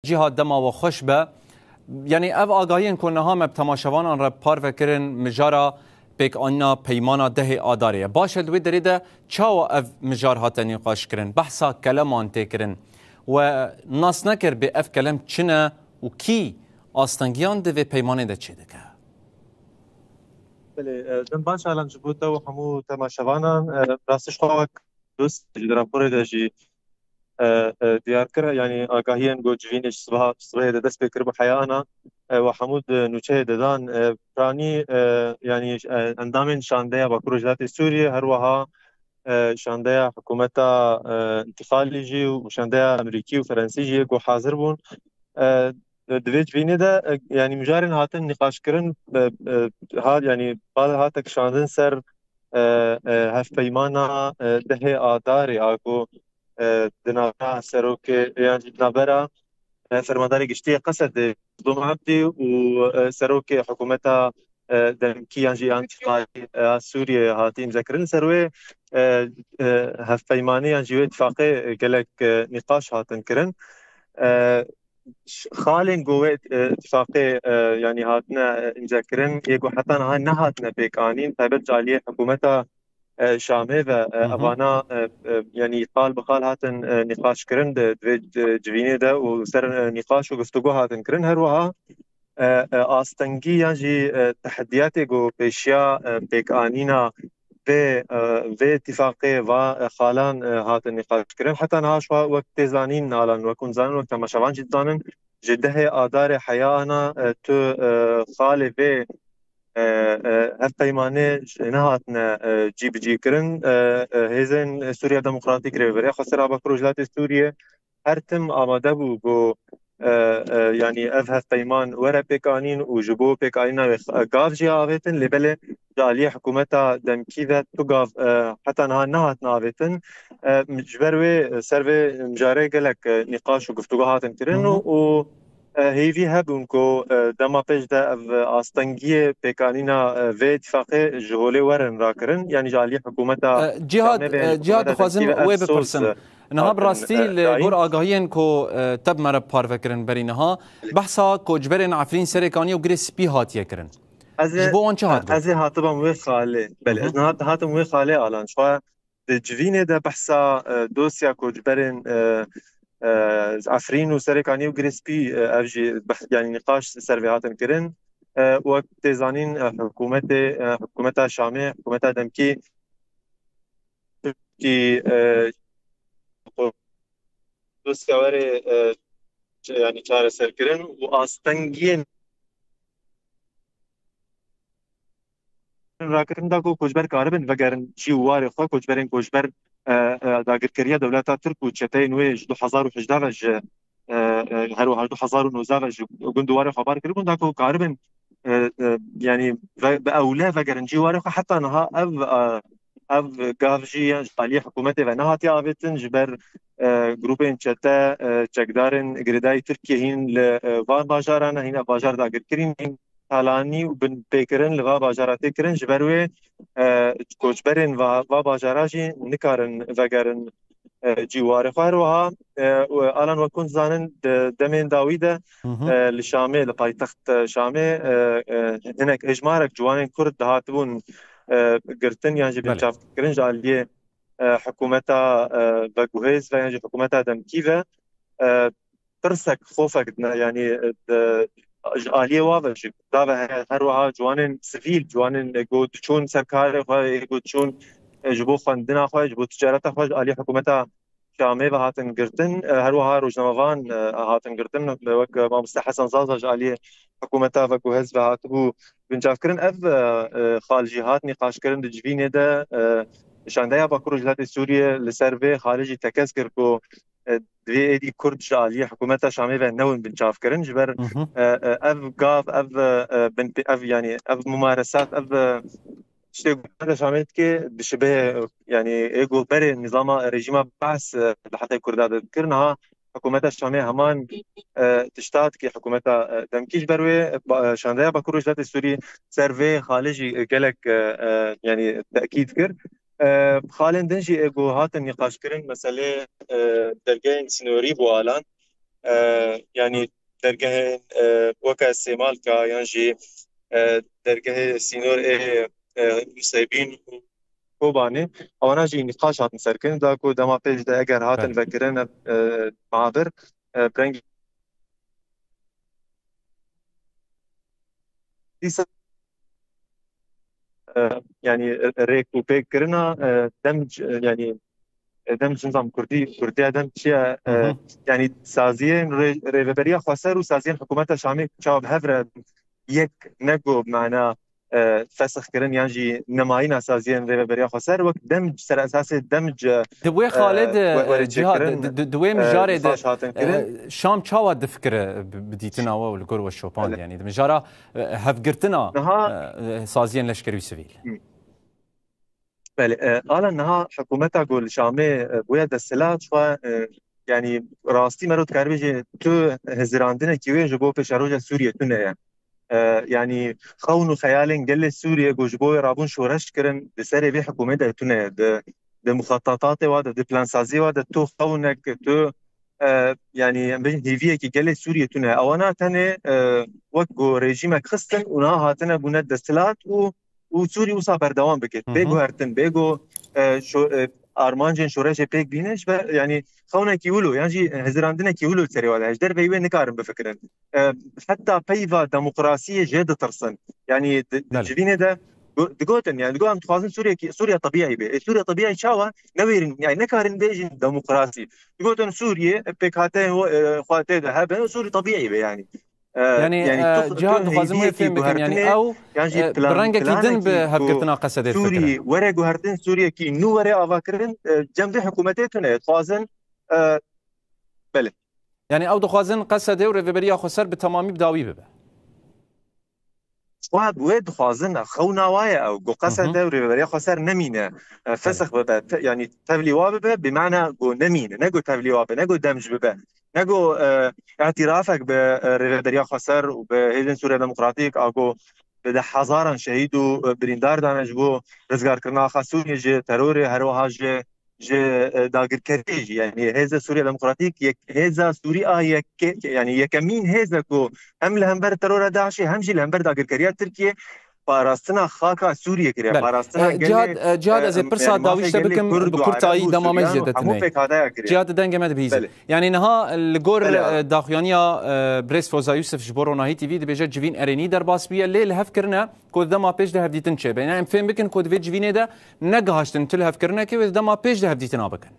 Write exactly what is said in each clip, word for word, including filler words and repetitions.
Cîha dema we xweş be. Yanî ev agahiyên ku niha me bi temaşevanan re parve kirin, mijara pêkanîna peymana dehê Adarê ye. Baş e, di wê derê de çawa ev mijar hate nîqaş kirin? Behsa keleman tê kirin. We nas nekir bê ev kelem çi ne û kî astengiyan di vê peymanê de çêdike? Belê, e, dem baş Alan ji bo te û hemû temaşevanan, e, rastî ji xwe wek dost ji raporê de jî, e, e, diyar kir, yanî agahiyên ku civînê ji sibeha, sibehê de dest pê kiribû heya ana, e, we hemû di nûçeyê de dan, e, piranî, e, yanî, e, endamên şandeya Bakur Rojhilatê Sûriyê, her wiha, e, şandeya hikûmeta, e, întîqalî jî û şandeya Amerîkî û Ferensî jî yê ku hazir bûn. E, di vê civînê de, e, yanî mijarên hatin nîqaşkirin, e, e, ha, yanî bal hate kişandin ser, e, e, hevpeymana, e, dehê Adarê a ku, e, di navbera serokê, yan jî di navbera, e, fermandarê giştî yê Qesedê, Mazlûm Ebdî û, e, serokê hikûmeta, e, demkî yan jî ya întîqalî, e, ya Sûriyê hatî îmzekirin. Ser wê, e, e, hevpeymanê yan jî wê tifaqê gelek, e, nîqaş hatin kirin. E, ş-, xalên ku wê, e, tifaqê, e, yanî hatine, e, îmzekirin, yê ku heta niha nehatine pêkanîn, taybet ji aliyê hikûmeta, e, Şamê ve, e, Hı hı. evana, e, e, yanî xal bi xal hatin, e, nîqaş kirin di, di vê, e, civînê de û ser, e, nîqaş û guftûgo hatin kirin. Her wiha, e, e, astengî yan jî, e, tehdiyatê ku pêşiya, e, pêkanîna vê, e, vê tifaqê va, e, xalan, e, hatin nîqaş kirin. Heta niha ji xwe wek tê zanîn, Alan, wek hûn zanin, wek temaşevan jî dizanin, ji dehê Adarê heya ana, e, tu, e, xalê vê, e, e, hevpeymanê ji nehatine, e, cîbicî kirin. E, e, hêzên Sûriya Demokratîk, Rêveberiya Xwesera Bakur Rojhilatê Sûriyê her tim amade bû ku, e, e, yanî ev hevpeyman were pêkanîn û ji bo pêkanîna wê, e, gav jî avêtin, lê belê ji aliyê hikûmeta demkî ve tu gav, e, heta niha nehatine avêtin. E, ji ber wê, e, ser vê mijarê gelek, e, nîqaş û guftûgo hatin kirin Hı hı. û, û, e, hêvî hebûn ku, e, dema pêş de ev, e, astengiyê pêkanîna, e, vê îtîfaqê ji holê werin rakirin, yanî ji aliyê hikûmeta E, Cîhad, Şamê ve, e, Cîhad, hikûmeta dixwazim demkî ve wê ev soz, bipirsim. e, Niha bi hatin, rastî e, li dayîn. Gor agahiyan ku, e, te bi me re parve kirin berî niha, behsa koçberên Efrîn, Serêkaniyê û Girê Spî hatiye kirin. Ez ê, Ji bo wan çi hatibû? ez ê hatibam wê xalê. Belê, Hı hı. ez niha hatim wê xalê, Alan. Ji xwe di civînê de behsa, e, dosya koçberên, e, e, Efrîn û Serêkaniyê û Girê Spî, e, ev jî beh-, yanî nîqaş ser vê hatin kirin. E, wek tê zanîn, e, hikûmetê, e, hikûmeta Şamê, hikûmeta demkî, Tirkî, e, dosya were, e, ç-, yanî çareserkirin û astengiyên rakirin da ku koçber karibin vegerin cî û warê xwe. Koçberên koçber, e, e, dagirkeriya dewleta Tirk û çeteyên wê ji du hezar û hejdeh ve ji, e, e, her wiha ji du hezar û nozdeh ve ji gund û warê xwe bar kiribûn da ku karibin, e, e, yanî ve, bi ewle vegerin cî û warê xwe. Heta niha ev, e, ev gav jî ji aliyê hikûmetê ve nehatiye avêtin, ji ber, e, grûpên çete, e, çekdarên girêdayî Tirkiyê hîn li, e, van bajaran e, hîn ev bajar dagirkirîn, hîn talanî û binpêkirin li va bajara tê kirin. Ji ber wê, e, koçberên va, va bajara jî nikarin vegerin, e, cî warê xwe. Her wiha, e, û Alan, wek hûn dizanin, di demên dawî de, Hı hı. e, li Şamê, li paytext, e, Şamê, e, e, hinek hejmarek ciwanên Kurd dihatibûn, e, girtin yan jî Belê. binçavkirin ji aliyê, e, hikûmeta, e, veguhêz ve yan jî hikûmeta demkî ve, e, tirsek, xofek dine, yanî, e, di, ji aliyê wa ve jî da ve he-, her wiha ciwanên sivîl, ciwanên, e, ku diçûn ser karê xwe, e, ku diçûn, e, ji bo xwendina xwe, ji bo ticareta xwe ji aliyê hikûmeta Şamê ve hatin girtin. E, her wiha rojnamevan, e, hatin girtin. Wek, e, mamoste Hesen Zaza ji aliyê hikûmeta veguhêz ve hatibû binçavkirin. Ev, e, e, xal jî hat nîqaşkirin di civînê de, e, şandeya Bakur Rojhilatê Sûriyê li ser vê xalê jî tekez kir ku, e, divê êdî Kurd ji aliyê hikûmeta Şamê ve newin binçavkirin. Ji ber, Hı hı. e, e, ev gav, ev, e, e, bin, ev, yanî ev mumaresat, ev, e, tiştê ku hikûmeta Şamê dike, dişibe, yanî ê ku berê nizama rejîma Baas, e, li heqê Kurda de dikir, niha hikûmeta Şamê heman, e, tişta dike hikûmeta, e, demkî. Ji ber wê, e, ba-, e, şandeya Bakur Rojhilatê Sûrî ser vê xalê jî gelek, e, e, yanî tekîd kir. E, xalên din jî ê ku hatin nîqaşkirin, meselê, e, dergehên sînorî bû, Alan. e, yanî dergehên, e, weke Sêmalka yan jî, e, dergehê sînor ê, e, Nuseybîn û Kobanê, ewana jî nîqaş hatin serkirin, da ku dema pêş de eger hatin Belê. vekirin, e, mabir, e, bi rengî dîsa, e, yanî rêk û pêk kirina, e, dem c-, yanî, e, dem ji nizam kurdî, kurdiya dem çi ye, e, Hı hı. yanî saziyên rê-, rêveberiya xweser û saziyên hikûmeta Şamê çawa bi hev re yek ne ku mana, e, fesix kirin yan jî nemayîna saziyên rêveberiya xweser wek dem ser esasê dem c-, Di wê e, xalê de, we-, were e, Cihad, çêkirin, di, di, di wê e, mijarê de, nîqaş hatin kirin. e, Şam çawa difikire bi, bi dîtina we û li gor we şopand, Belê. yanî di mijara, e, hevgirtina, Niha e, e, saziyên leşkerî û sivîl? Hı. Belê, e, ala niha hikûmeta ku li Şamê, e, bûye desthilat xwe, e, yanî rastî mero dikare bêje tu hizirandinekî wê ji bo pêşeroja Sûriyê tune ye. E, yanî xewn û xeyalên gelê Sûriyê ku ji bo wê rabûn şoreş kirin di serê vê hikûmê de tune ye. Di, di muxatatatê wa de, di plansaziyê wa de tu xewnek, tu, e, yanî em bêjin hêviyekî gelê Sûriyê tune ye. Ewana tenê, e, wek ku rejîmek xistin û niha hatine bûne desthilat û û Sûrî wisa berdewam bike. Hı hı. Bê guhertin, bê ku, e, şo-, e, armancên şoreşê pêk bîne, ji ber, yanî xewnekî wilo, yan jî hizirandinekî wilo li serê wan e. Ji derveyî wê nikarin bifikirin. E, heta peyva demokrasiyê jê ditirsin. Yanî di, di Belê. civînê de gu-, digotin, yanî digot em dixwazin Sûriyekî, Sûriya tebîî be. E, Sûriya tebîî çawa? Newêrin, yanî nekarin bêjin demokrasî. Digotin Sûriye, pêkhateyên, e, xwe tê de hebe, Sûrî tebîî be yanî. E, Yanî, yanî e, tu, Cihad, tu dixwazim wê hêviyekî fêm bikim, yanî guhertinê, ew, yan jî e, bi plan, rengekî din bi planekî ku hevgirtina Qesedê Sûrî dikire. were guhertin, Sûriyekî nû were avakirin, e, cem vê hikûmetê tune ye. Dixwazin, e, belê. Yanî ew dixwazin Qesedê û rêveberiya xweser bi temamî bi dawî bibe. Xwe bi wê dixwazin, xewna wa ye ew. Ku Hı hı. Qesede û rêveberiya xweser nemîne, e, Belê. fesix bibe, te-, yanî tevlî wa bibe, bi mana ku nemîne, ne ku tevlî wa be, ne ku demj bibe, ne ku, e, îtirafek bi, e, rêveberiya xweser û bi hêzên Sûriya Demokratîk, a ku bi deh hezaran şehîd û, e, birîndar dane ji bo rizgarkirina axa Sûriyê ji terorê, her wiha ji, ji, e, dagirkeriyê jî. Yanî hêza Sûriya Demokratîk, yek, hêza Sûrî a yek, yanî yekemîn hêz e ku hem li hember terora DAIŞê hem jî li hember dagirkeriya Tirkiyê parastina xaka Sûriyê kiriye, Belê. parastina E, gelê, Cihad, e, Cihad, e, ez ê em, pirsa yanî dawî mafê ji te gelê bikim, Kurd bi û kurtayî Ereb û dema me Suryan jê û de hemû tinê. pêkhateyek kiriye. Cihad, dengê me dibihîze. Belê. Yanî niha li gor, Belê. e, daxuyaniya, e, birêz Foza Yusuf ji bo Ronahî T V dibêje civîn erênî derbas bûye, lê li hev kirine ku di dema pêş de hevdîtin çêbe. Yanî em fêm bikin ku di vê civînê de negihaştin tu li hevkirinekê wê di dema pêş de hevdîtina bikin.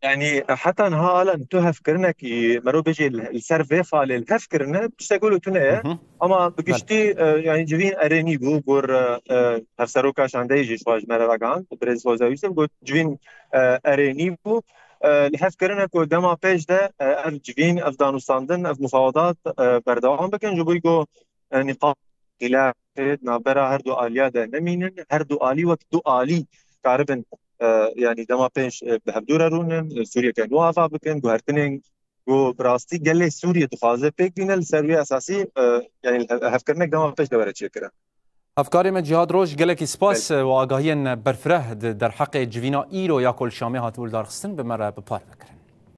Yanî heta niha alan tu hevkirinekî mero bêjê li, li ser vê xalê li hev kirine tiştek wilo tune ye. Hı hı. Ama bi Belê. giştî, e, yanî civîn erênî bû, gor, e, e, hevseroka şandeyê jî ji xwe ji me re ragihand, birêz Foza Yusuf got civîn, e, erênî bû. E, li hev kirine ku dema pêş de, e, ev civîn, ev danûstandin, ev mufawedat, e, berdewam bikin, ji bo ku, e, nîqaş xîlafê di navbera her du aliya de nemînin, her du alî wek du alî karibin, e, yanî dema pêş, e, bi hevdû re rûnin, e, Sûriyeke nû ava bikin, guhertinên ku bi rastî gelê Sûriyê dixwaze pêk bîne, li ser wî esasî, e, yanî hev-, hevkirinek dema pêş de were çêkirin. Hevkarê me Cihad Roj, gelekî spas, Belê. e, û agahiyên berfireh di derheqê civîna îro ya ku li Şamê hatibû lidarxistin bi me re bi par ve kirin.